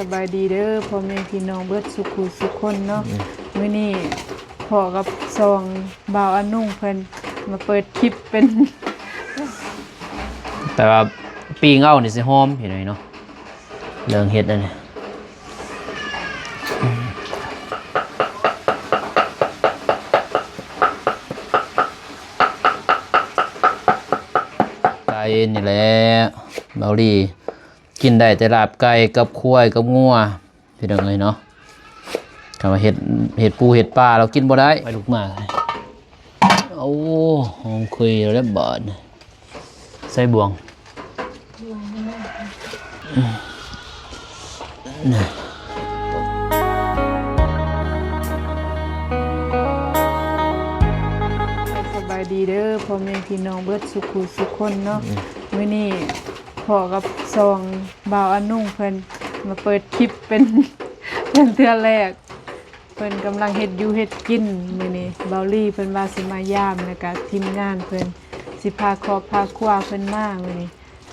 ສະບາຍດີເດີພໍ່ແມ່ພີ່ນ້ອງເບິດສູ່ຜູ້ສູ່ຄົນເນາະ. ອືມ ມື້ນີ້ພໍ້ກັບຊ່ອງບ່າວອານຸງ ເພິ່ນມາເປີດຄລິບເປັນ ແຕ່ວ່າປີ້ງເອົານີ້ຊິຫອມພີ່ນ້ອງເນາະ. ເລື່ອງເຮັດອັນນີ້ ໄກ່ນີ້ແຫຼະ ເບົາລີ ກິນໄດ້ແຕ່ລາບໄກ່ກັບຄວາຍກັບງົວ ພີ່ນ້ອງເອີຍເນາະ. ຄັນວ່າເຮັດ ເຮັດປູເຮັດປາ ລາວກິນບໍ່ໄດ້. ໄປລູກໝາ ໂອ້ ຫອມຂຸ່ຍແລ້ວບາດນີ້ ໃສ່ບ່ວງ. ສະບາຍດີເດີພໍ່ແມ່ພີ່ນ້ອງເບິດສູ່ຜູ້ສູ່ຄົນເນາະ. ອືມ ມື້ນີ້ພໍ້ກັບຊ່ອງບ່າວອານຸງ ເພິ່ນມາເປີດຄລິບເປັນ ເປັນເທື່ອແລກ. ເພິ່ນກຳລັງເຮັດຢູ່ເຮັດກິນ. ມື້ນີ້ເບົາລີເພິ່ນວ່າຊິມາຢາມ ແລ້ວກະທີມງານເພິ່ນຊິພາຄອບພາຄົວເພິ່ນມາ. ມື້ນີ້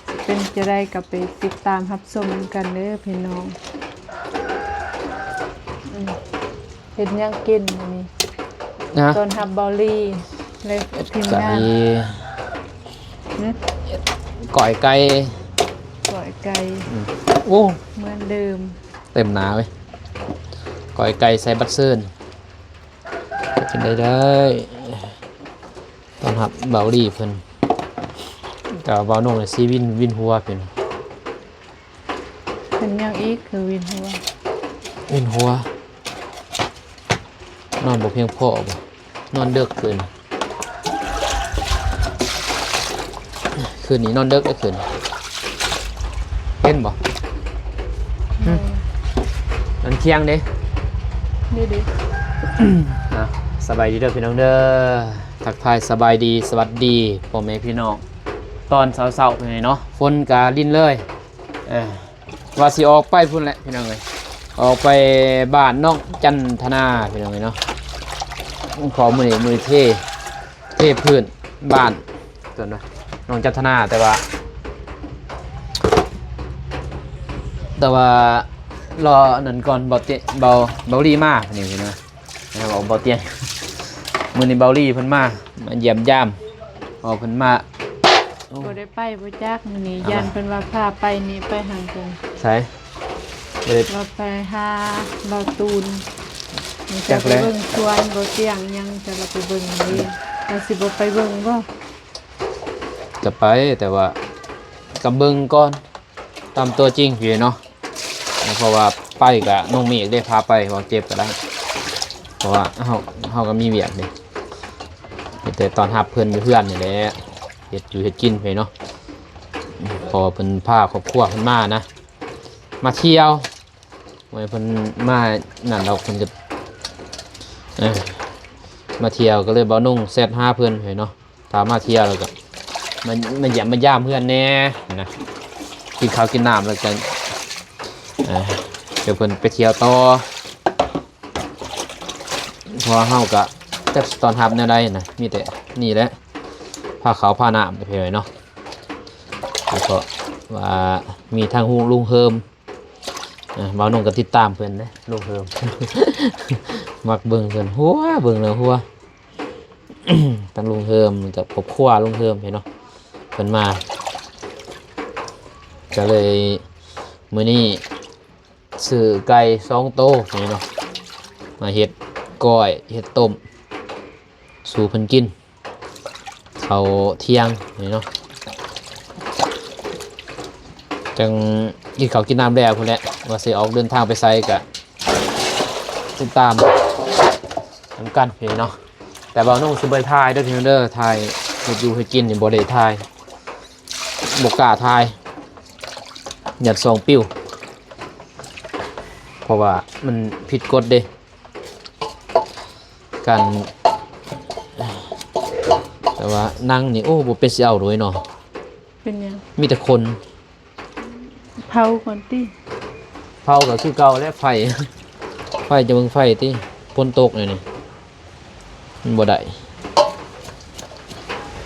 ຊິເປັນຈັ່ງໃດກໍໄປຕິດຕາມຮັບຊົມນຳກັນເດີພີ່ນ້ອງ. ອືມ ເຮັດຫຍັງກິນມື້ນີ້? ນະ ຕ້ອນຮັບເບົາລີ ແລະ ທີມງານ. ໄກ່ ຫຶ? ກ້ອຍໄກ່ ກ້ອຍໄກ່. ອືມ ໂອ້ ເໝືອນເດີມ. ເຕັມໜ້າເວີຍ ກ້ອຍໄກ່ໃສ່ບັດເຊີນ. ກິນໄດ້ ໄດ້ ຕ້ອນຮັບເບົາລີເພິ່ນ ແຕ່ວ່າເບົານົງນີ້ຊິວິນ ວິນຫົວເປັນ. ເປັນຫຍັງອີກຄືວິນຫົວ? ວິນຫົວ ນອນບໍ່ພຽງພໍບໍ່? ນອນເດິກຄືນ ຄືນນີ້ນອນເດິກເດ້ຄືນ ເຫັນບໍ່? ອືມ ອັນທຽງເດ້ ນີ້ເດ້. ອ່ະ ສະບາຍດີເດີພີ່ນ້ອງເດີ ທັກທາຍສະບາຍດີ ສະຫວັດດີພໍ່ແມ່ພີ່ນ້ອງ ຕອນເຊົ້າໆ ພີ່ນ້ອງເນາະ. ຝົນກະລິນເລີຍ ເອີ ວ່າຊິອອກໄປພຸ້ນແຫຼະພີ່ນ້ອງເອີຍ ອອກໄປບ້ານນ້ອງຈັນທະນາພີ່ນ້ອງເອີຍເນາະ. ເພາະມື້ນີ້ ມື້ນີ້ເທ ເທພື້ນບ້ານ ເອີ້ນວ່ານ້ອງຈັນທະນາ ແຕ່ວ່າ ແຕ່ວ່າລໍອັນນັ້ນກ່ອນ ເບົາເຕ ເບົາ ເບົາລີມານີ້ພີ່ນ້ອງ. ແມ່ນບໍ່ ເບົາຕຽງ ມື້ນີ້ເບົາລີເພິ່ນມາ ມາຢ້ຽມຢາມ ເອີ ເພິ່ນມາ ໂອ້ ບໍ່ໄດ້ໄປບໍ່ຈັກມື້ນີ້. ເອົາ ຢ້ານເພິ່ນວ່າພາໄປນີ້ໄປຫັ້ນເພິ່ນ ໃສ ບໍ່ໄດ້ ວ່າໄປຫາເບົາຕູນ ຈະໄປເບິ່ງສວນເບົາຕຽງຫຍັງ ຈະລະໄປເບິ່ງເດ້. ວ່າຊິບໍ່ໄປເບິ່ງບໍ່? ຈະໄປ ແຕ່ວ່າກະເບິ່ງກ່ອນ ຕາມຕົວຈິງພີ້ເນາະ ເພາະວ່າໄປກະນ້ອງເມກເດ້ພາໄປ ເວົ້າເຈັບກະໄດ້ ເພາະວ່າເຮົາ ເຮົາກະມີວຽກເດ້ ມີແຕ່ຕ້ອນຮັບເພິ່ນຢູ່ເຮືອນນີ້ແຫຼະ ເຮັດຢູ່ເຮັດກິນພີ້ເນາະ ເພາະວ່າເພິ່ນພາຄອບຄົວເພິ່ນມານະ ມາທ່ຽວ ບໍ່ແມ່ນເພິ່ນມານັ້ນດອກ ເພິ່ນກະ ເອີ ມາທ່ຽວ ກະເລີຍເບົານົງແຊັດຫາເພິ່ນພີ້ເນາະ. ຖ້າມາທ່ຽວແລ້ວກະມາ ມາຢ້ຽມມາຢາມເຮືອນແດ່ນະ ກິນເຂົ້າກິນນ້ຳແລ້ວກະ ເອີ ດຽວເພິ່ນໄປທ່ຽວຕໍ່ ເພາະວ່າເຮົາກະຈັກຊິຕ້ອນຮັບແນວໃດນະ ມີແຕ່ນີ້ແຫຼະ ພາເຂົ້າພານ້ຳໄປເນາະ ເພາະວ່າມີທັງລຸງເຮີມ ເອີ ເບົານົງກະຕິດຕາມເພິ່ນເດ້ ລຸງເຮີມ ມັກເບິ່ງເພິ່ນ ຫົວ ເບິ່ງແລ້ວຫົວ. ທັງລຸງເຮີມກັບຄອບຄົວລຸງເຮີມເນາະ ເພິ່ນມາ ກະເລີຍມື້ນີ້ຊື້ໄກ່ສອງໂຕນີ້ເນາະ ມາເຮັດກ້ອຍ ເຮັດຕົ້ມສູ່ເພິ່ນກິນ ເຂົ້າທ່ຽງນີ້ເນາະ ຈັ່ງກິນເຂົ້າກິນນ້ຳແລ້ວພຸ້ນແຫຼະ ວ່າຊິອອກເດີນທາງໄປໃສກະຕິດຕາມນຳກັນພີ້ເນາະ. ແຕ່ເບົານົງຊິບໍ່ໄດ້ຖ່າຍເດີພີ່ນ້ອງເດີ ຖ່າຍເຮັດຢູ່ເຮັດກິນນີ້ບໍ່ໄດ້ຖ່າຍ ບໍ່ກ້າຖ່າຍ ຢ້ານສ່ອງປິວ ເພາະວ່າມັນຜິດກົດເດ້ ການ ແຕ່ວ່າໜັງນີ້ ໂອ້ ບໍ່ເປັນຊິເອົາໂດຍເນາະ ເປັນຫຍັງ ມີແຕ່ຄົນ ເຜົາກ່ອນຕິ ເຜົາກະຄືເກົ່າແຫຼະ ໄຟ ໄຟ ຈະເບິ່ງໄຟຕິ ຝົນຕົກແນວນີ້ ມັນບໍ່ໄດ້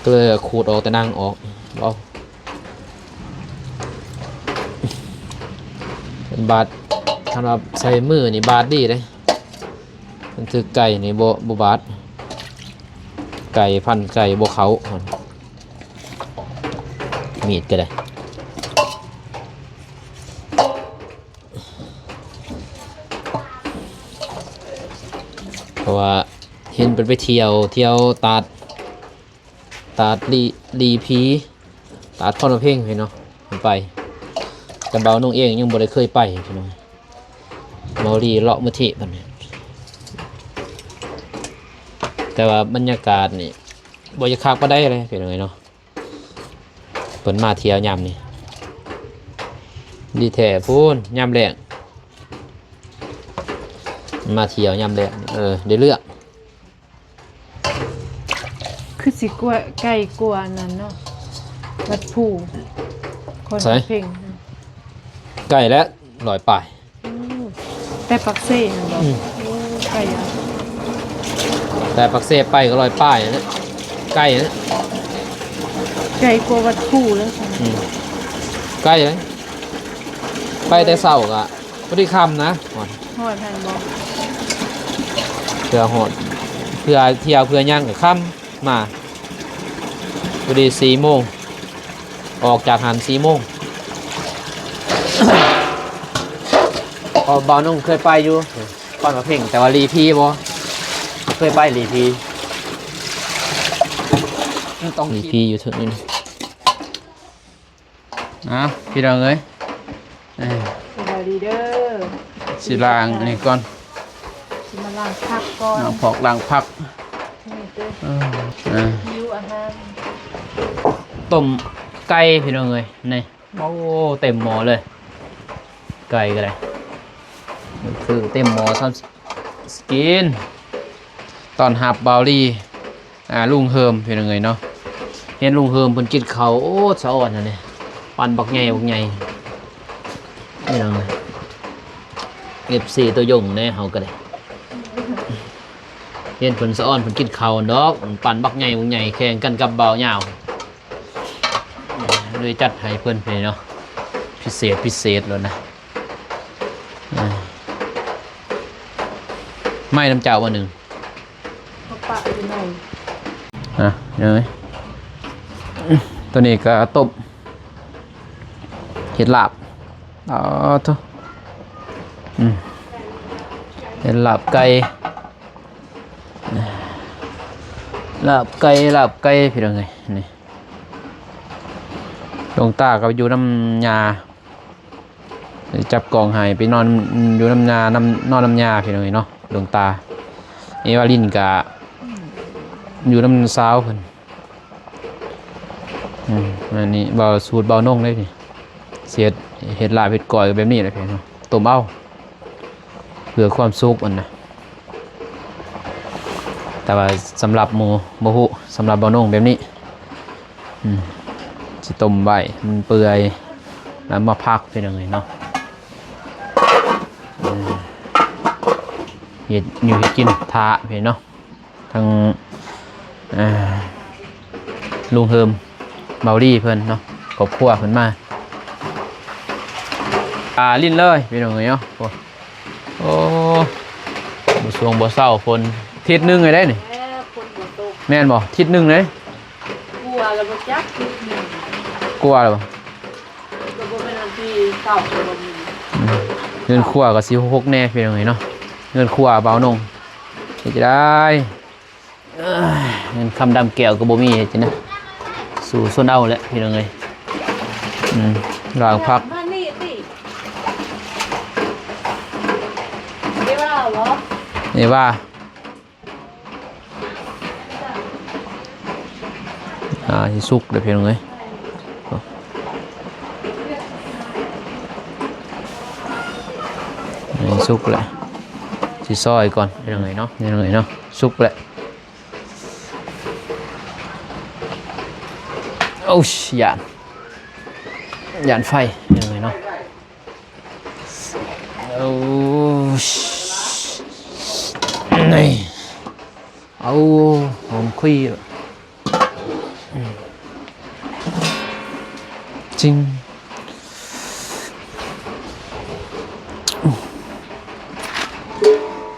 ກະເລີຍຂູດອອກແຕ່ໜັງອອກ ເອົາ ບາດ ຄັນວ່າໃສ່ມືນີ້ບາດດີເດ້. ຄັນຖືກໄກ່ນີ້ບໍ່ ບໍ່ບາດ. ໄກ່ ຟັນໄກ່ບໍ່ເຂົ້າ. ມີດກໍໄດ້. ເພາະວ່າເຫັນເພິ່ນໄປທ່ຽວ ທ່ຽວຕາດ ຕາດລີ ລີພີ ຕາດພອນພະເພັງເຫັນເນາະ ເພິ່ນໄປ. ແຕ່ບ່າວນົງເອງຍັງບໍ່ໄດ້ເຄີຍໄປພີ່ນ້ອງ. ເວົ້າລີເລາະມື້ທີບບັດນີ້ ແຕ່ວ່າບັນຍາກາດນີ້ບໍ່ຢາກຄັກປານໃດເລີຍພີ່ນ້ອງເອີຍເນາະ. ເພິ່ນມາທ່ຽວຍາມນີ້ ດີແທ້ພຸ້ນ ຍາມແລງ ມາທ່ຽວຍາມແລງ ເອີ ໄດ້ເລື່ອງ. ຄືຊິກວ່າ ໄກກວ່າອັນນັ້ນເນາະ ວັດພູ ຄອນພະເພັງ. ໃກ້ແລ້ວ ຮ້ອຍປາຍ. ໂອ້ ແຕ່ປາກເຊຫັ້ນບໍ? ອືມ ໂອ້ ໄກອະ ແຕ່ປາກເຊໄປກໍຮ້ອຍປາຍແລ້ວ ໃກ້ແລ້ວ ໄກກວ່າວັດພູແລ້ວ. ອືມ ໃກ້ແລ້ວ ໄປແຕ່ເຊົ້າກໍພໍດີຄ່ຳນະ ຮອດ ຮອດຫັ້ນບໍ? ເພື່ອຮອດ ເພື່ອທ່ຽວ ເພື່ອຫຍັງກໍຄ່ຳ ມາ ພໍດີສີ່ໂມງ ອອກຈາກຫັ້ນສີ່ໂມງ. ເພາະບ່າວນົງເຄີຍໄປຢູ່ຄອນພະເພັງ ແຕ່ວ່າລີພີບໍ່ເຄີຍໄປ. ລີພີ ຕ້ອງ ລີພີຢູ່ເທິງນີ້. ເອົາ ພີ່ນ້ອງເອີຍ ເອີ ສະບາຍດີເດີ. ຊິລ້າງອັນນີ້ກ່ອນ ຊິມາລ້າງຜັກກ່ອນ ລ້າງຜອກລ້າງຜັກ. ນີ້ເດີ ເອີ ເອີ ຫິວອາຫານ ຕົ້ມໄກ່ພີ່ນ້ອງເອີຍ ນີ້ ໂອ້ ເຕັມໝໍ້ເລີຍ ໄກ່ກໍໄດ້ ຄືເຕັມໝໍ້ຊ້ຳ ກິນ ຕ້ອນຮັບບ່າວລີ ອ່າ ລຸງເຮີມ ພີ່ນ້ອງເອີຍເນາະ. ເຫັນລຸງເຮີມເພິ່ນກິນເຂົ້າ ໂອ້ ສະອອນຫັ້ນເດ້ ປັນບັກໃຫຍ່ບັກໃຫຍ່ ພີ່ນ້ອງເອີຍ. ເອັຟຊີ ໂຕຢົງແດ່ ເຮົາກໍໄດ້ ເຫັນເພິ່ນສະອອນເພິ່ນກິນເຂົ້າດອກ ປັນບັກໃຫຍ່ບັກໃຫຍ່ ແຂ່ງກັນກັບບ່າວຍາວ ເລີຍຈັດໃຫ້ເພິ່ນເດ້ເນາະ ພິເສດພິເສດໂລດນະ. ອ່າ ໄມ້ນຳເຈົ້າອັນໜຶ່ງ ເອົາປະຢູ່ໃນ ອ່ະ ເອີຍ ຕົວນີ້ກໍຕົ້ມ ເຮັດລາບ ອໍ ໂທ້ ອືມ ເຮັດລາບໄກ່ ລາບໄກ່ ລາບໄກ່ ພີ່ນ້ອງເອີຍ ນີ້ ຫຼວງຕາກໍໄປຢູ່ນຳຍ່າ ໄປຈັບກອງໄຫ້ ໄປນອນຢູ່ນຳຍ່າ ນຳ ນອນນຳຍ່າ ພີ່ນ້ອງເອີຍເນາະ ຫຼວງຕາ. ເອວາລິນກະຢູ່ນຳສາວເພິ່ນ ອືມ ອັນນີ້ເວົ້າສູດບ່າວນົງເດ້ນີ້ ຊິເຮັດ ເຮັດລາບເຮັດກ້ອຍແບບນີ້ແຫຼະພີ່ນ້ອງ ຕົ້ມເອົາ ເພື່ອຄວາມສຸກຫັ້ນນະ. ແຕ່ວ່າສຳລັບໝູ່ບໍ່ຮູ້ ສຳລັບບ່າວນົງແບບນີ້ ອືມ ຊິຕົ້ມໄວ້ໃຫ້ມັນເປື່ອຍ ແລ້ວມາພັກ ພີ່ນ້ອງເອີຍເນາະ. ເອີ ເຮັດຢູ່ເຮັດກິນຖ້າ ພີ່ນ້ອງເນາະ ທັງ ເອີ ລຸງເຮີມ ເບົາລີເພິ່ນເນາະ ຄອບຄົວເພິ່ນມາ ອ່າ ຫຼິ້ນເລີຍ ພີ່ນ້ອງເອີຍເນາະ. ໂອ້ ໂອ້ ບໍ່ຊ່ວງບໍ່ເຊົາ ຝົນ ທິດໜຶ່ງແລ້ວເດ້ນີ້ ແມ່ນບໍ່? ທິດໜຶ່ງເດ້ ກວ່າແລ້ວບໍ່ຈັກ ທິດໜຶ່ງ ກວ່າແລ້ວບໍ່? ກໍບໍ່ແມ່ນອັນທີ່ເຊົາກໍບໍ່ມີ ອືມ ເຮືອນຄົວກໍຊິຮົກແດ່ ພີ່ນ້ອງເອີຍເນາະ ເຮືອນຄົວບ່າວນົງ ເຮັດຈັ່ງໃດ? ເອີຍ ເງິນຄຳດຳແກ້ວກໍບໍ່ມີ ເຮັດຈັ່ງໃດ? ສູ້ຊົນເອົາແຫຼະ ພີ່ນ້ອງເອີຍ ອືມ ລ້າງຜັກ ມານີ້ຕິ ເອວາບໍ? ເອວາ ອ່າ ຊິສຸກແລ້ວ ພີ່ນ້ອງເອີຍ ນີ້ສຸກແລ້ວ ຊິຊອຍກ່ອນ ພີ່ນ້ອງເອີຍເນາະ ພີ່ນ້ອງເອີຍເນາະ ສຸກແລ້ວ. ໂອ້ຍ ຢ້ານ ຢ້ານໄຟ ເອີ ເນາະ ໂອ້ຍ ນີ້ ເອົາ ຫອມຄຸຍ ອືມ ຈິງ.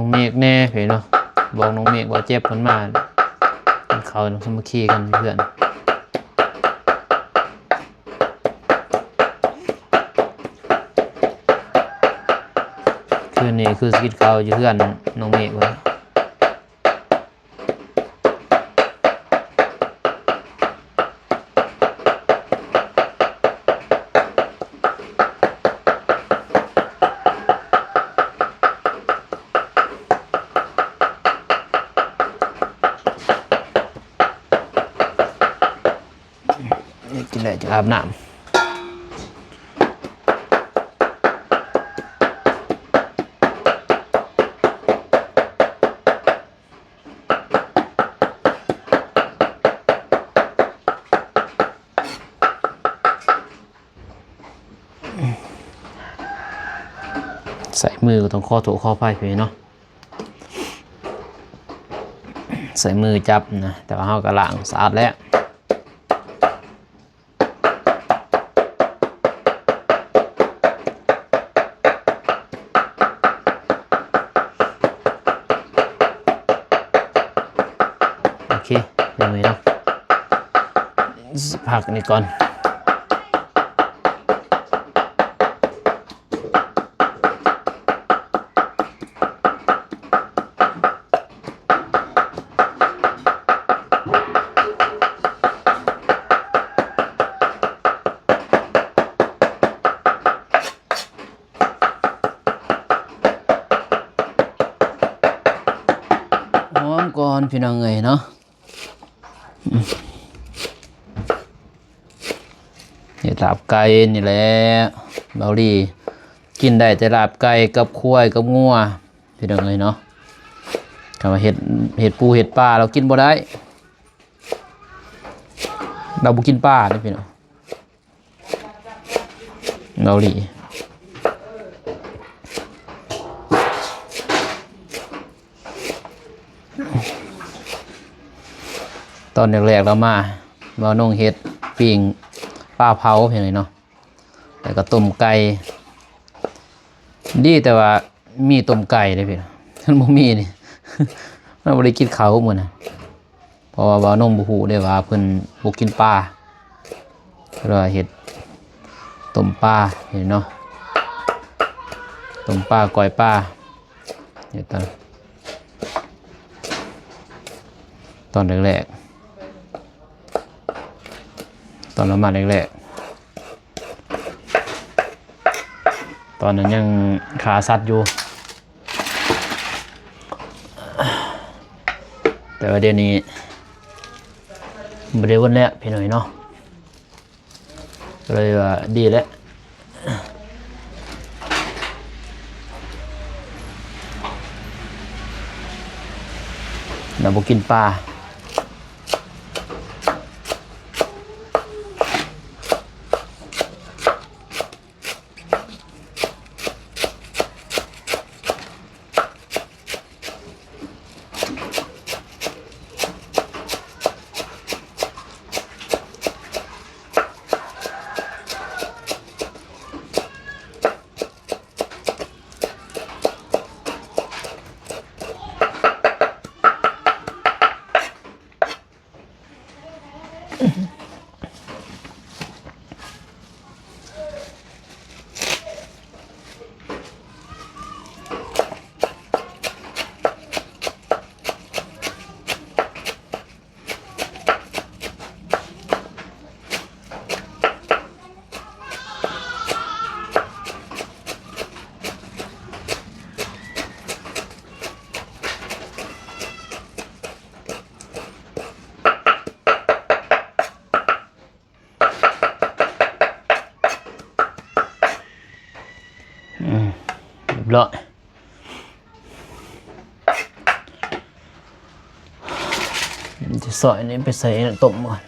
ນ້ອງເມກແດ່ພີ່ນ້ອງເນາະ ບອກນ້ອງເມກ ບ່າວແຈັບເພິ່ນມາ ກິນເຂົ້າ ສາມັກຄີກັນຢູ່ເຮືອນ. ຄືນນີ້ຄືຊິກິນເຂົ້າຢູ່ເຮືອນນ້ອງເມກພຸ້ນ. ກິນແລ້ວຈຶ່ງອາບນ້ຳ. ໃສ່ມືກໍຕ້ອງຂໍໂທດຂໍອະໄພພີ່ນ້ອງເນາະ ໃສ່ມືຈັບນະ ແຕ່ວ່າເຮົາກໍລ້າງສະອາດແລ້ວ. ໂອເຄ ຢ່າງນີ້ເນາະ ພັກນີ້ກ່ອນ. ຫອມກ່ອນພີ່ນ້ອງເອີຍເນາະ. ເຮັດລາບໄກ່ນີ້ແຫຼະ ເບົາຫຼີ ກິນໄດ້ແຕ່ລາບໄກ່ກັບຄວາຍກັບງົວ ພີ່ນ້ອງເອີຍເນາະ. ຄັນວ່າເຮັດ ເຮັດປູເຮັດປາ ລາວກິນບໍ່ໄດ້ ລາວບໍ່ກິນປາເດ້ພີ່ນ້ອງ. ເກົາຫຼີ ຕອນແລກໆ ລາວມາ ບ່າວນົງເຮັດປີ້ງປາເຜົາ ພີ່ນ້ອງເນາະ ແລ້ວກໍຕົ້ມໄກ່. ດີແຕ່ວ່າມີຕົ້ມໄກ່ເດ້ພີ່ນ້ອງ ຄັນບໍ່ມີນີ້ ມັນບໍ່ໄດ້ກິນເຂົ້າມື້ນັ້ນ. ເພາະວ່າບ່າວນົງບໍ່ຮູ້ເດ້ວ່າເພິ່ນບໍ່ກິນປາ ກໍເລີຍວ່າເຮັດຕົ້ມປາ ເຫັນເນາະ ຕົ້ມປາ ກ້ອຍປາ ເຮັດຕອນ ຕອນແລກໆ ຕອນລາວມາແລກໆ ຕອນນັ້ນຍັງຂ້າສັດຢູ່ ແຕ່ວ່າດຽວນີ້ບໍ່ໄດ້ວົນແລ້ວພີ່ນ້ອງເນາະ ກໍເລີຍວ່າດີແລ້ວ ລາວບໍ່ກິນປາ. ອືມ ຮຽບຮ້ອຍ ຈະຊອຍນີ້ໄປໃສ່ນ້ຳຕົ້ມກ່ອນ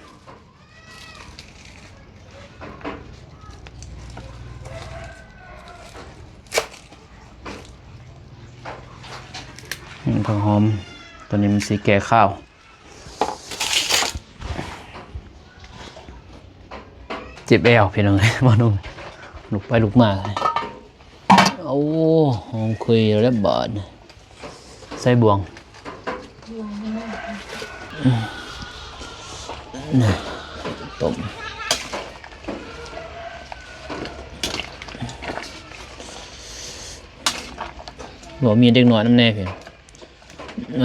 ຜັກຫອມ ຕົວນີ້ມັນຊິແກ້ຄາວ. ເຈັບແອວພີ່ນ້ອງເອີຍ ມານຸ່ງ ລຸກໄປລຸກມາ ໂອ້ ຫອມຂຸຍແລ້ວບາດນີ້ ໃສ່ບ່ວງ ຕົ້ມ ບໍ່ມີເດັກນ້ອຍນຳແດ່ເພິ່ນ.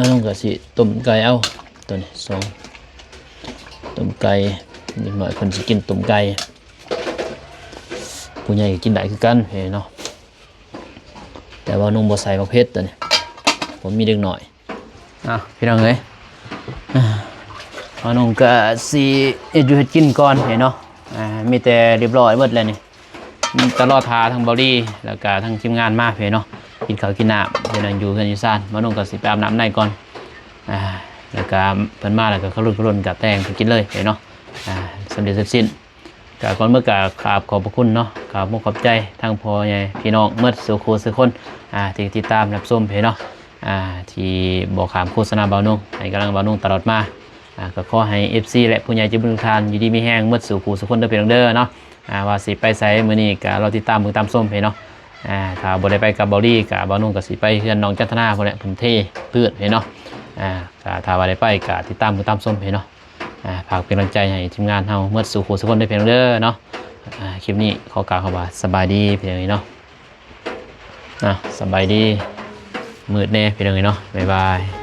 ນ້ອງກໍຊິຕົ້ມໄກ່ເອົາ ໂຕນີ້ສອງ ຕົ້ມໄກ່ ເດັກນ້ອຍເພິ່ນຊິກິນຕົ້ມໄກ່ ຜູ້ໃຫຍ່ກໍກິນໄດ້ຄືກັນເນາະ ແຕ່ວ່ານ້ອງບໍ່ໃສ່ໝາກເຜັດ ໂຕນີ້ບໍ່ມີເດັກນ້ອຍ. ອ້າວ ພີ່ນ້ອງເອີຍ ນ້ອງກໍຊິເຮັດຢູ່ເຮັດກິນກ່ອນເນາະ ມີແຕ່ຮຽບຮ້ອຍໝົດແລ້ວນີ້ ຕະຫຼອດຖ້າທັງເບົາລີ ແລ້ວກະທັງທີມງານມາເນາະ ກິນເຂົ້າກິນນ້ຳ ເພິ່ນນັ້ນຢູ່ເຮືອນຢູ່ຊານ ມານຸງກໍຊິໄປອາບນ້ຳໃນກ່ອນ ອ່າ ແລ້ວກະເພິ່ນມາແລ້ວກໍຂະລຸນຂະລຸນກະແຕ່ງເພິ່ນກິນເລີຍເນາະ ອ່າ ສຳເລັດເສັດສິ້ນ. ກະກ່ອນເໝິດກະຂາບຂອບພະຄຸນເນາະ ຂາບອົກຂອບໃຈທັງພໍ່ໃຫຍ່ພີ່ນ້ອງໝົດສູ່ຄູ່ສູ່ຄົນ ອ່າ ທີ່ຕິດຕາມຮັບຊົມເນາະ ອ່າ ທີ່ບໍ່ຂ້າມໂຄສະນາເບົານຸງ ໃຫ້ກຳລັງເບົານຸງຕະຫຼອດມາ. ອ່າ ກໍຂໍໃຫ້ເອັຟຊີ ແລະ ຜູ້ໃຫຍ່ໃຈບຸນທຸກທ່ານ ຢູ່ດີມີແຮງໝົດສູ່ຄູ່ສູ່ຄົນເດີພີ່ນ້ອງເດີເນາະ ອ່າ ວ່າຊິໄປໃສມື້ນີ້ກໍລໍຕິດຕາມເບິ່ງຕາມຊົມເນາະ ອ່າ ຖ້າບໍ່ໄດ້ໄປກັບເບົາລີກໍເບົານຸງກໍຊິໄປເຮືອນນ້ອງຈັນທະນາພຸ້ນແຫຼະ ເພິ່ນເທພື້ນເນາະ ອ່າ ກໍຖ້າວ່າໄດ້ໄປກໍຕິດຕາມເບິ່ງຕາມຊົມເນາະ ອ່າ ຝາກເປັນກຳລັງໃຈໃຫ້ທີມງານເຮົາໝົດສູ່ຄູ່ສູ່ຄົນເດີພີ່ນ້ອງເດີເນາະ ອ່າ ຄລິບນີ້ຂໍກ່າວຄຳວ່າສະບາຍດີພີ່ນ້ອງເນາະ ອ່າ ສະບາຍດີ ມືດແດ່ພີ່ນ້ອງເນາະ ບາຍບາຍ.